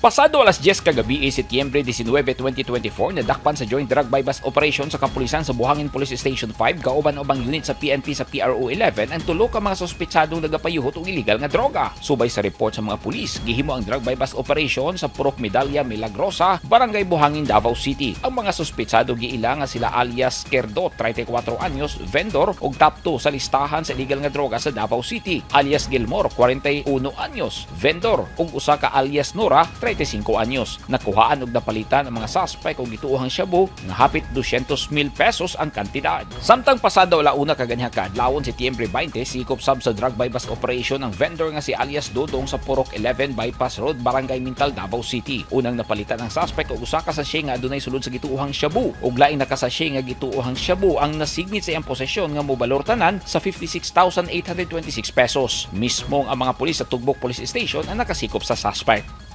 Pasado alas 10 kagabi, Setyembre 19, 2024, nadakpan sa Joint Drug Buy-Bust Operation sa kapulisan sa Buhangin Police Station 5 kauban ubang unit sa PNP sa PRO 11 ang tulo ka mga sospetsadong nagapayuhot og illegal nga droga. Subay sa report sa mga pulis, gihimo ang drug buy-bust operation sa Purok Medalya Milagrosa, Barangay Buhangin, Davao City. Ang mga sospetsado giila nga sila alias Kerdo, 34 anyos, vendor og top 2 sa listahan sa illegal nga droga sa Davao City, alias Gilmore, 41 anyos, vendor ug usa ka alias Nora, 35 anyos. Nakuhaan og napalitan ang mga suspect og gituohang shabu nga hapit 200,000 pesos ang kantidad. Samtang pasado alauna kaganhang kaadlawon, Setyembre 20, sikop sab sa drug buy-bust operation ang vendor nga si alias Dodong sa Purok 11 Bypass Road, Barangay Mintal, Davao City. Unang napalitan ang suspect og usa ka sachet nga adunay sulod sa gituohang shabu ug laing nakasachet nga gituohang shabu ang nasignit sa iyang posesyon nga mobalor tanan sa 56,826 pesos. Mismong ang mga pulis sa Tugbok Police Station ang nakasikop sa suspect.